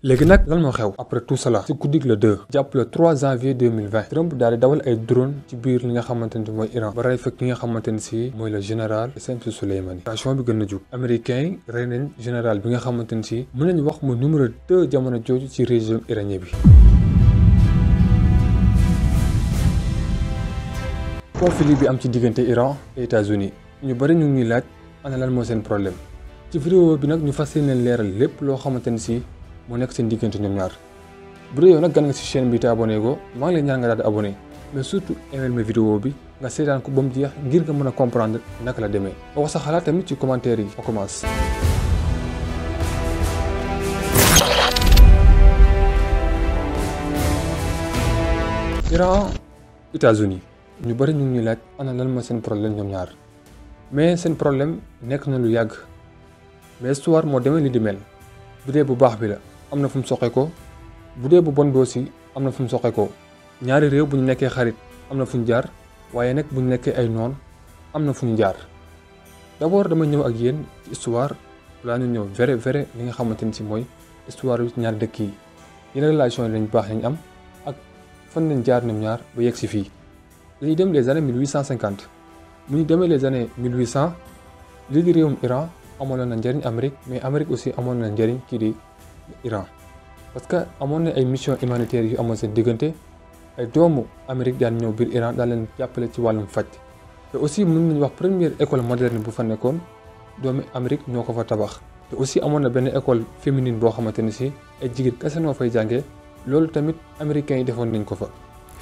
léegi nag lan moo xew après tout cela ci guddig le 2 jàpp le 3 janvier 2020 Trump daal di dawal ay drone ci biir li nga xamante ni mooy Iran ba rey fa ki nga xamante ni si mooy le général Qasem Soleimani. station bi gën a jug américain yi rey nañ général bi nga xamante ni si mën nañu wax mu numéro 2 jamono jooju ci régime iranien bi. conflit bi am ci diggante Iran et États-Unis ñu bari ñu ngi laaj ana lan moo seen problème ci vidéo bi nag ñu fas yéene leeral lépp loo xamante ni si moo nekk seen diggante ñoom ñaar. bu dee yow nag gan nga si chaîne bi te abonné go maa ngi lay ñaan nga daal di abonné mais surtout aimé ma vidéo bi nga seetaan ko ba mu jeex ngir nga mën a comprendre naka la demee. nga wax sa xalaat tamit ci commentaire yi. on commence. Iran États-Unis ñu bari ñu ngi laaj ana lan mooy seen problème ñoom ñaar mais seen problème nekk na lu yàgg mais histoire moo demee li di mel bu dee bu baax bi la am na fu mu soqee ko bu dee bu bon bi aussi am na fu mu soqee ko ñaari réew bu ñu nekkee xarit am na fu ñu jaar waaye nag bu ñu nekkee ay noon am na fu ñu jaar d'abord dama ñëw ak yéen ci histoire balaa ñu ñëw vrai li nga xamante ni si mooy histoire yu ñaari dëkk yi yenn relation yi lañ baax nañ am ak fan lañ jaar ñoom ñaar ba yegg si fii. dañuy dem les années 1850 bu ñu demee les années 1800 lii di réewum Iran amoon na njëriñ Amérique mais Amérique aussi amoon na njëriñ kii di Iran parce que amoon na ay mission humanitaire yu amoon seen diggante ay doomu Amérique daan ñëw biir Iran daan leen jàppale ci wàllum faj te aussi mën nañu wax première école moderne bu fa nekkoon doomu Amérique ñoo ko fa tabax te aussi amoon na benn école féminine boo xamante ni si ay jigéen kese noo fay jàngee loolu tamit américains yi defoon nañ ko fa.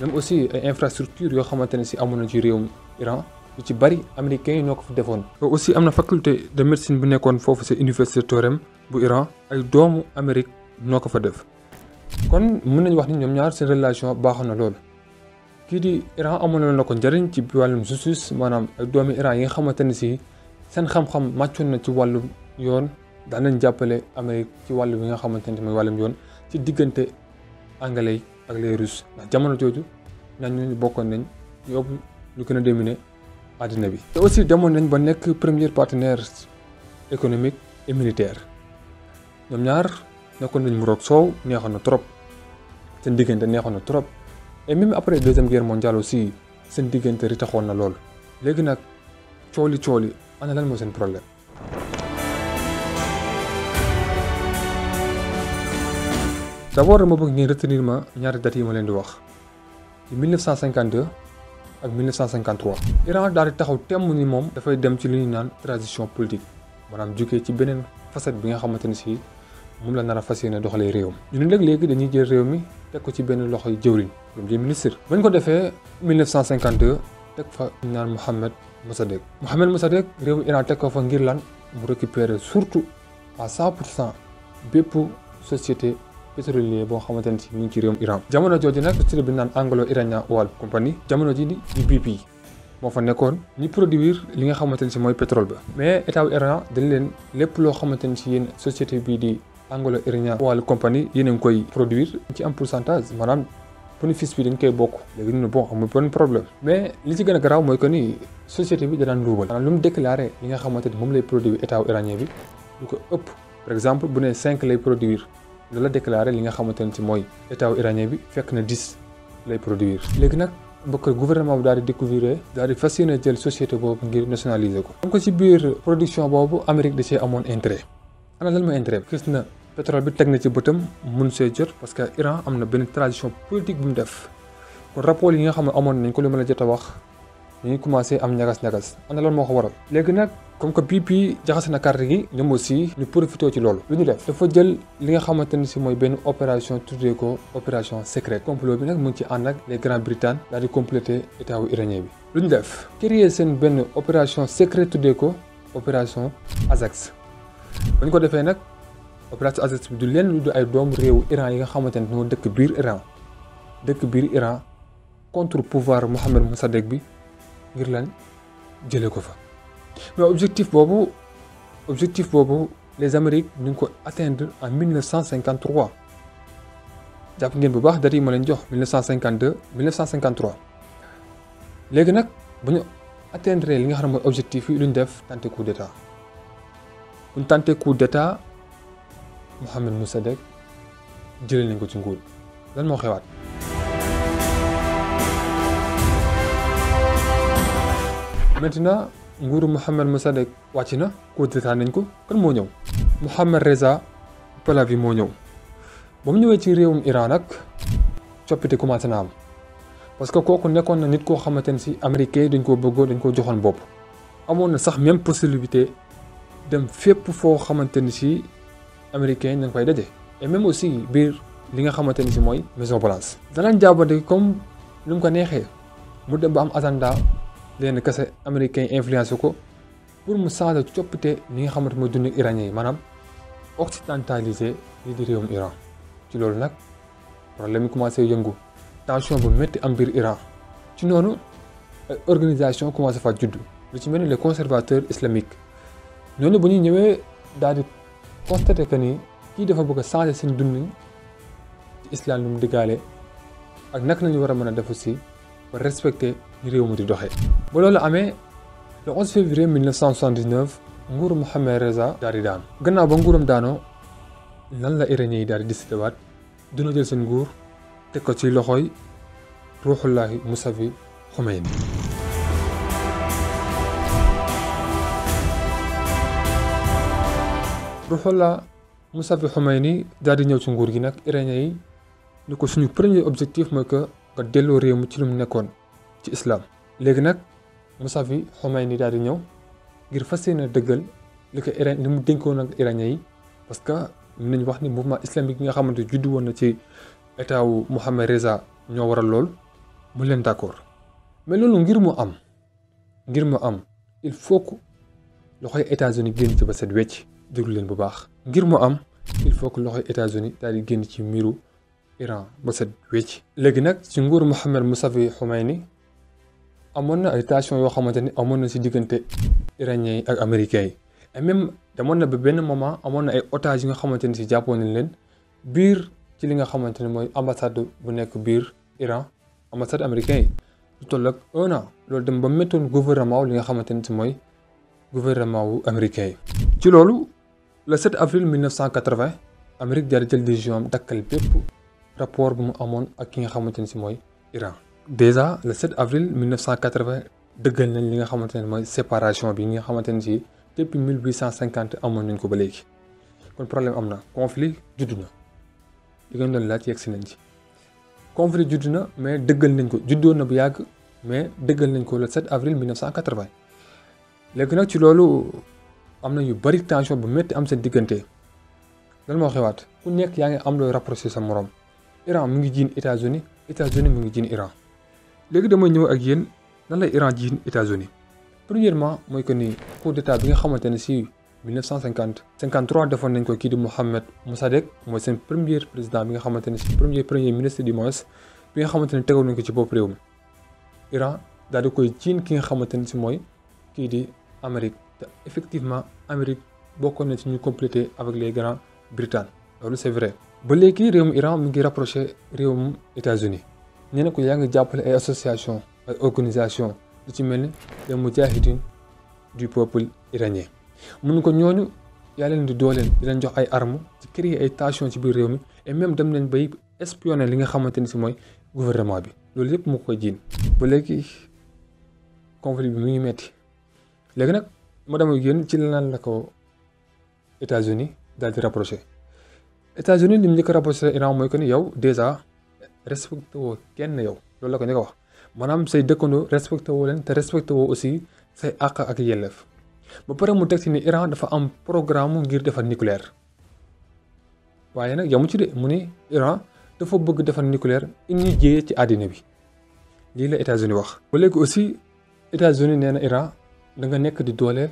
même aussi ay infrastructure yoo xamante ne si amoon na ci réewum Iran yu ci bari américains yi ñoo ko fa defoon. aussi am na faculté de médecine bu nekkoon foofu ci université Torrem bu Iran ay doomu Amérique ñoo ko fa def kon mën nañu wax ni ñoom ñaar seen relation baaxoon na lool. kii di Iran amoon na ko njëriñ ci wàllum justice maanaam ay doomi Iran yi nga xamante ne si seen xam-xam màccoon na ci wàllum yoon daan nañ jàppale Amérique ci wàllu bi nga xamante ne mooy wàllum yoon ci diggante anglais ak les Russes ndax jamono jooju ñooñu bokkoon nañ yóbbu lu gën a dominer àddina bi. te aussi demoon nañ ba nekk premier partenaire économique et militaire ñoom ñaar nekkoon nañ mu roog soow neexoon na trop seen diggante neexoon na trop et même après deuxième guerre mondiale aussi seen diggante ritaxoon na lool. léegi nag cooli ana lan moo seen problème. d'abord dama bëgg ngeen retenir ma ñaari dates yi ma leen di wax ci 1952 ak 1953. Iran daal di taxaw temm ni moom dafay dem ci li ñuy naan transition politique maanaam jógee ci beneen facette bi nga xamante ni si moom la nar a fas yéene doxalee réewam. ñu ne léegi dañuy jël réew mi teg ko ci benn loxoy jëwriñ ñoom di ministre. bañ ko defee 1952 teg fa ñu naan Mohammad Mossadegh réewu Iran teg ko fa ngir lan mu récupérer surtout à 100% bépp société pétrolier boo xamante ne si ñu ngi ci réewum Iran. jamono jooju nag société bi naan Anglo-Iranian Oil Company jamono ji di BP moo fa nekkoon ñi produire li nga xamante ne si mooy pétrole ba. mais état wu Iran dañ leen lépp loo xamante ne si yéen société bii di Anglo-Iranian Oil Company yéen a ngi koy produire ci am pourcentage maanaam bénéfice bi dañ koy bokk. léegi ñu ne bon amul benn problème mais li ci gën a garaaw mooy que ni société bi da daan luubal. maanaam lu mu déclaré li nga xamante ni moom lay produire état wu iranien bi lu ko ëpp par exemple bu ne 5 lay produire. loolu la déclaré li nga xamante ne ci mooy état iranien bi fekk na 10 lay produire. léegi nag mbokk gouvernement bi daal di découvrir daal di fas yéene jël société boobu ngir nationaliser ko. comme que ci biir production boobu Amérique da cee amoon intérêt. ana lan mooy intérêt bi. gis na pétrole bi teg na ci bëtam mun see jot parce que Iran am na benn tradition politique bu mu def kon rapport yi nga xam ne amoon nañ ko li ma la jot a wax dañuy commencé am ñagas-ñagas ana lan moo ko waral. léegi nag comme que BP jaxase na carte gi ñoom aussi ñu profité ci loolu. lu ñu def dafa jël li nga xamante ne si mooy benn opération tuddee ko opération secrète. complot bi nag mu ngi ci ànd ak les Grande-Bretagne daal di complété état wu iranien bi. lu ñu def créer seen benn opération secrète tuddee ko opération Ajax. ba ñu ko defee nag opération Ajax bi du leen lu du ay doomu réewu Iran yi nga xamante ne ñoo dëkk biir Iran contre pouvoir Mohammad Mossadegh bi ngir lan jëlee ko fa. mais objectif boobu les Amériques ñu ngi ko atteindre en 1953 jàpp ngeen bu baax date yi ma leen jox 1952 1953 léegi nag bu ñu atteindre li nga xam ne mooy objectif yi lu ñu def tenté coup d'état bu ñu tenté coup d'état Mohammad Mossadegh jëlee nañ ko ci nguur lan moo xewaat. maintenant nguuru Mohamed Mossadegh wàcc na coup d'état nañ ko kan moo ñëw Mohammad Reza Pahlavi moo ñëw ba mu ñëwee ci réewum Iran nag coppite commencé na am parce que kooku nekkoon na nit koo xamante ne si américain dañ koo bëggoo dañ koo joxoon bopp amoon na sax même possibilité dem fépp foo xamante ni si américain nañ fay daje et même aussi biir li nga xamante ni si mooy Maison Blanche danañ jàppante comme ni mu ko neexee mu dem ba am agenda leen kese américain influencé ko pour mu changer coppite li nga xamante mooy dund iranien yi maanaam occidentalisé lii di réewum Iran ci loolu nag problème yi commencé yëngu tension bu métti am biir Iran ci noonu ay organisation commencé fa judd lu ci mel ni les conservateurs islamiques ñooñu bu ñu ñëwee daal di constaté que ni kii dafa bëgg a changer seen dund ci islam lu mu diggaale ak naka lañu war a mën a def aussi ba respecter ni réew mi di doxee. ba loolu amee le 11 février 1979 nguuru Mohammad Reza daal di daanu gannaaw ba nguuram daanoo lan la iranien yi daal di décidé waat dina jël seen nguur teg ko ci loxoy Ruuhullahi Musavi Khomeini. Ruuhullah Musavi Khomeini daal di ñëw ci nguur gi nag iranien yi ni ko suñu premier objectif mooy que nga delloo réew mi ci lu mu nekkoon ci islam. léegi nag Musavi Khomeini daal di ñëw ngir fas yéene dëggal li ko Iran li mu dénkoon ak iranien yi parce que mën nañu wax ni mouvement islamique bi nga xamante juddu woon na ci état wu Mohammad Reza ñoo waral lool mu leen d'accord mais loolu ngir mu am il faut que loxoy États-Unis génn ci ba set wecc déglu leen bu baax ngir mu am il faut que loxoy États-Unis daal di génn ci miiru Iran ba set wecc. léegi nag ci nguuru Mohammad Musavi Khomeini amoon na ay tensions yoo xamante ni amoon na si diggante iraniens yi ak américains yi et même demoon na ba benn moment amoon na ay otages yi nga xamante ni si jàppoon nañ leen biir ci li nga xamante ne mooy ambassade bu nekk biir Iran ambassade américain yi lu toll ak 1 an loolu dem ba méttoon gouvernement wu li nga xamante ni si mooy gouvernement wu américain yi. ci loolu le 7 avril 1980 Amérique daal di jël décision am dakkal bépp rapport bu mu amoon ak ki nga xamante ni si mooy Iran. déjà le 7 avril 1980 dëggal nañ li nga xamante ne mooy séparation bi nga xamante ne si depuis 1850 amoon nañ ko ba léegi kon problème am na conflit judd na li ngeen doon laaj yegg si nañ ci conflit judd na mais dëggal nañ ko juddoon na bu yàgg mais dëggal nañ ko le 7 avril 1980 léegi nag ci loolu am na yu bari tension bu métti am seen diggante lan moo xewaat ku nekk yaa ngi am looy rapproché sa morom Iran mu ngi jiin États-Unis mu ngi jiin Iran. léegi damay ñëw ak yéen nan lay Iran jiin États-Unis premièrement mooy que ni coup d'état bi nga xamante ne si 1953 defoon nañ ko kii di Mohamed Mossadegh mooy seen premier président bi nga xamante ne si premier ministre du moins bi nga xamante ne tegoon nañ ko ci bopp réew mi Iran daal di koy jiin ki nga xamante ne si mooy kii di Amérique te effectivement Amérique bokkoon na ci ñu complété avec les grands Britanniques loolu c'est vrai. ba léegi réewum Iran mu ngi rapproché réewum États-Unis nee na ko yaa ngi jàppale ay association ay organisation lu ci mel ni les Moudjahidines du peuple iranien mun ko ñooñu yaa leen di dooleel di leen jox ay armes ci créer ay tensions ci biir réew mi et même dem nañ bay espionner li nga xamante ni si mooy gouvernement bi loolu yëpp mu koy jiin ba léegi conflit bi mu ngi metti léegi nag ma dama génn ci lan la ko États-Unis daal di rapproché États-Unis li mu njëkk a rapproché Iran mooy que ni yow déjà respecté woo kenn yow loolu la ko njëkk a wax maanaam say dëkkandoo respecté woo leen te respecté woo aussi say àq ak yelleef ba pare mu teg ci ni Iran dafa am programme ngir defar nucléaire waaye nag yamu ci de mu ni Iran dafa bëgg defar nucléaire indi jéyee ci àddina bi lii la États-Unis wax. ba léegi aussi États-Unis nee na Iran da nga nekk di dooleel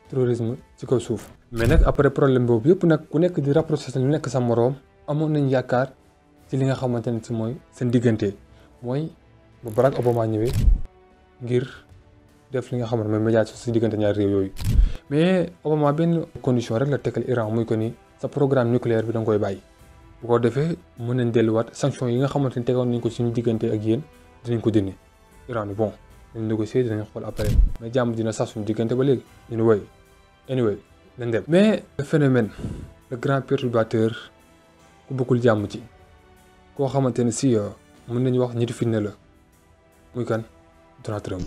terrorisme ci kaw suuf. mais nag après problème boobu yëpp nag ku nekk di rapproché lu nekk sa moroom amoon nañ yaakaar ci li nga xamante ne si mooy seen diggante mooy bu Barack Obama ñëwee ngir def li nga xamante mooy médiation si diggante ñaari réew yooyu mais Obama benn condition rek la tekkal Iran muy ko ni sa programme nucléaire bi da nga koy bàyyi bu ko defee mën nañ delluwaat sanction yi nga xamante ni tegoon nañ ko suñu diggante ak yéen dinañ ko dindi Iran ni bon dañ négocier dinañ xool après mais jàmm dina sax suñu diggante ba léegi ñu ne woy anyway nañ dem mais le phénomène le grand perturbateur ku bëggul jàmm ci koo xamante ne si mën nañu wax ñitu fitna la muy kan Donald Trump.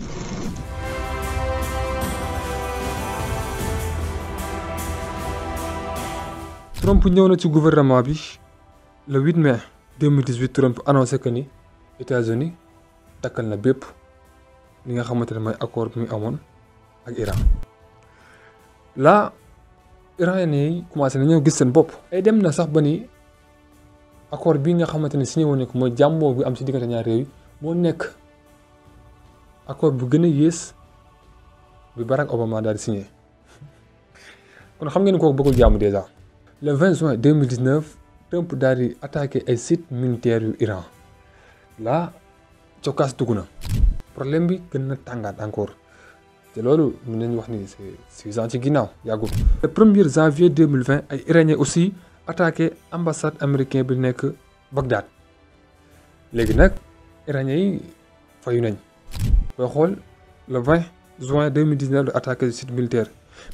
Trump ñëw na ci gouvernement bi le 8 mai 2018 Trump annoncé que ni États-Unis dakkal na bépp li nga xamante ne mooy accord bi muy amoon ak Iran. là Iran yi commencé nañoo gis seen bopp. ay dem na sax ba ni accord bi nga xamante ne signé woon ne ko mooy jàmmoo bi am ci diggante ñaar réew yi moo nekk accord bu gën a yées bi Barack Obama daal di signé kon xam ngeen kooku bëggul jàmm déjà. le 20 juin 2019 Trump daal di attaqué ay sites militaires yu Iran là cokkaas dugg na problème bi gën na tàngaat encore te loolu mën nañu wax ni c'est 6 ans ci ginnaaw yàggul. le 1er janvier 2020 ay Iraniens aussi attaqué ambassade américain bi nekk Bagdad léegi nag Iraniens yi fayu nañ booy xool le 20 juin 2019 la attaqué site militaire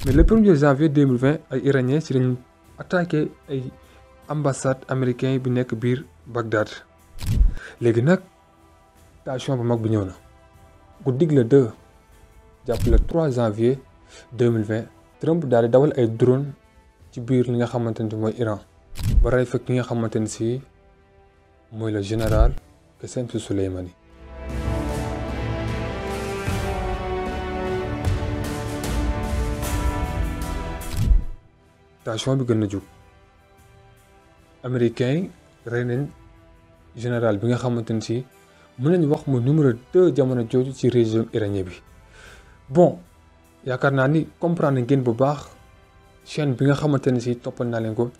mais le 1er janvier 2020 ay Iraniens ci lañ attaqué ay ambassade américain bi nekk biir Bagdad léegi nag tension bu mag bi ñëw na guddig le 2 jàpp le 3 janvier 2020 Trump daal di dawal ay drone ci biir li nga xamante ne mooy Iran ba rey fekk ki nga xamante ne si mooy le général Qassem Soleimani. tension bi gën na jóg américain yi rey nañ général bi nga xamante ne si mën nañu wax mu numéro 2 jamono jooju ci régime iranien bi. bon yaakaar naa ni comprendre ngeen bu baax chaîne bi nga xamante ne si toppal naa leen ko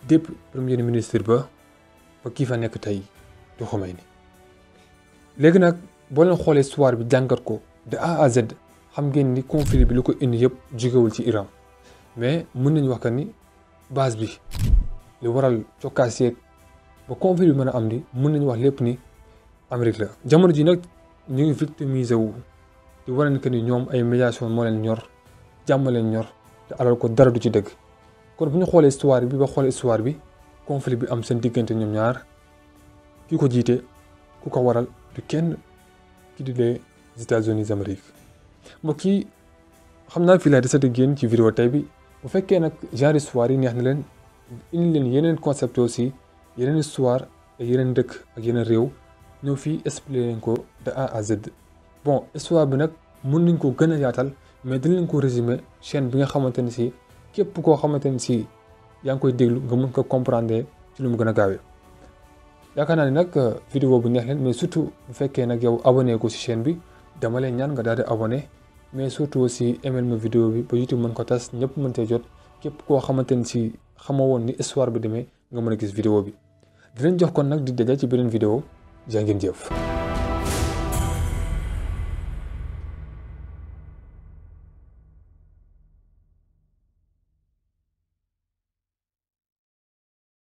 depuis premier ministre ba kii fa nekk tey du Khomeini. léegi nag boo leen xoolee histoire bi jàngat ko de A à Z xam ngeen ni conflit bi lu ko indi yëpp jógewul ci Iran mais mën nañu wax que ni base bi li waral cokkaas yeeg ba conflit bi mën a am ni mën nañu wax lépp ni Amérique la. jamono ji nag ñu ngi victimiser wu di wane que ni ñoom ay médiation moo leen ñor jàmm leen ñor te alal ko dara du ci dëgg kon bu ñu xoolee histoire bi ba xoolee histoire bi conflit bi am seen diggante ñoom ñaar ki ko jiite ku ko waral du kenn ki di les États-Unis d'Amérique. mbokk yi xam naa fii laa desati génn ci vidéo tey bi bu fekkee nag genre histoire yi neex na leen indi leen yeneen concept aussi yeneen histoire ak yeneen dëkk ak yeneen réew ñëw fii expliquer leen ko de A à Z. bon histoire bi nag mën nañ ko gën a yaatal mais dañ leen ko résumer chaîne bi nga xamante ne si képp koo xamante ne si yaa ngi koy déglu nga mën ko comprendre ci lu mu gën a gaawee. yaakaar naa ne nag vidéo bu neex leen mais surtout bu fekkee nag yow abonné ko ci chaîne bi dama leen ñaan nga daal di abonné mais surtout aussi aimé ma vidéo bi ba YouTube mën ko tas ñëpp mën cee jot képp koo xamante ne si xamoo woon ni histoire bi demee nga mën a gis vidéo bi. dinañ jox kon nag di daje ci beneen vidéo jaa ngeen jëf.